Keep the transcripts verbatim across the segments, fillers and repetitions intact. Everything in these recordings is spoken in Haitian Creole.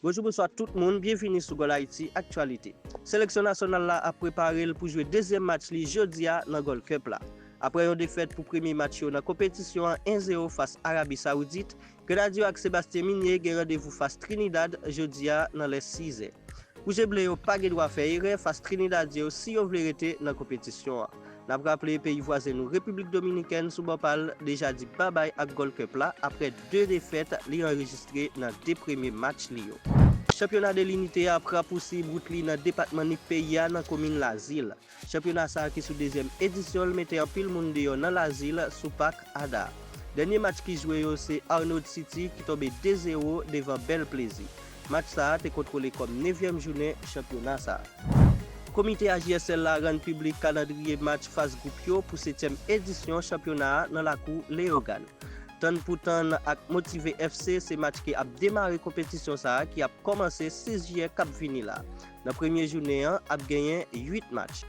Bonjou, bonswa tout moun, byenvini sou Goal Haiti Actualité. Seleksyon nasyonal la ap prepare l pou jwe dezyèm match li jodi a nan Gold Cup la. Apre yon defèt pou premye match yo nan konpetisyon an, en zewo fas Arabi Sawoudit, Grenadye yo ak Sébastien Migné gen randevou fas Trinidad jodi a nan lè sizè. Woujeblen yo pa gen dwa fè erè fas Trinidadyen yo si yo vle rete nan konpetisyon an. N ap raple, peyi vwazen nou, Repiblik Dominikèn, sou bò pa l, deja di babay ak Gold Cup la apre de defèt li anrejistre nan de premye match li yo. Chanpyona de Linite a ap rapousib wout li nan depatman Nip peyi a, nan komin Lazil. Chanpyona sa a, ki sou dezyèm edisyon l, mete anpil moun deyò nan Lazil sou Pak Ada. Dènye match ki jwe yo se Arnaud City ki tonbe de zewo devan Bèl Plezi. Match sa a te kontwole kòm nevyèm jounen chanpyona sa a. Komite A J S L la rann piblik kalandriye match faz gwoup yo pou setyèm edisyon chanpyona a nan lakou Leyogàn. Tann pou tann ak Motive F C se match ki ap demare konpetisyon sa a, ki ap kòmanse sis jiyè k ap vini la. Nan premye jounen an, ap genyen uit match.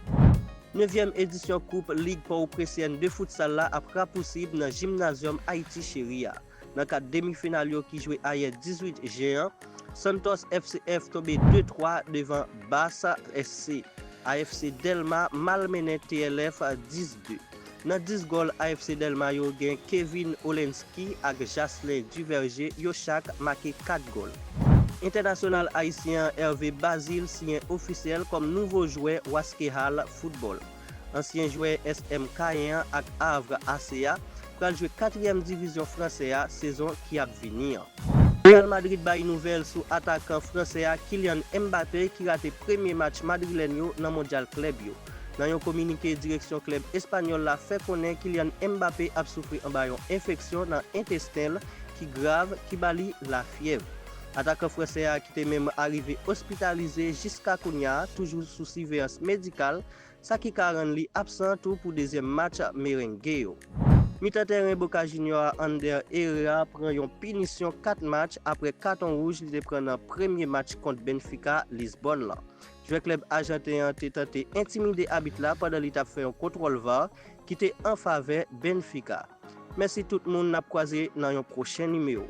Nevyèm edisyon Koup Lig Pòtoprensyen de futsal la ap rapousib nan Gymnasium Haïti Chéri a. Nan kad demi final yo ki jwe ayè dizuit jen an, Santos F C F tonbe de twa devan Bas S C. A F C Dèlma malmennen T L F dis de. Nan dis gòl A F C Dèlma yo, gen Kevin Olensky ak Jaslin Duverger, yo chak make kat gòl. Entènasyonal ayisyen an, Hervé Bazile, siyen ofisyèl kòm nouvo jwè Wasquehal Football. Ansyen jwè S M Cayenne an ak Havre A C a pral jwe katriyèm divizyon fransè a sezon ki ap vini an. Real Madrid bay nouvèl sou atakan fransè a, Kylian Mbappé, ki rate premye match madrilèn yo nan mondyal klèb yo. Nan yon kominike, direksyon klèb espanyòl la fè konnen Kylian Mbappé ap soufri anba yon enfeksyon nan entesten l ki grav, ki ba li lafyèv. Atakan fransè a, ki te menm arive ospitalize jiska kounye a, toujou sou siveyans medikal, sa ki ka rann li absan tou pou dezyèm match merenge yo. Mitan tèren Boca Junior a, Ander Herrera pran yon pinisyon kat match apre katon wouj li te pran nan premye match kont Benfica Lisbonn lan. Jwè klèb ajanten an te tante entimide abit la pandan li t ap fè yon kontwòl var ki te an favè Benfica. Mèsi tout moun, n ap kwaze nan yon pwochen nimewo.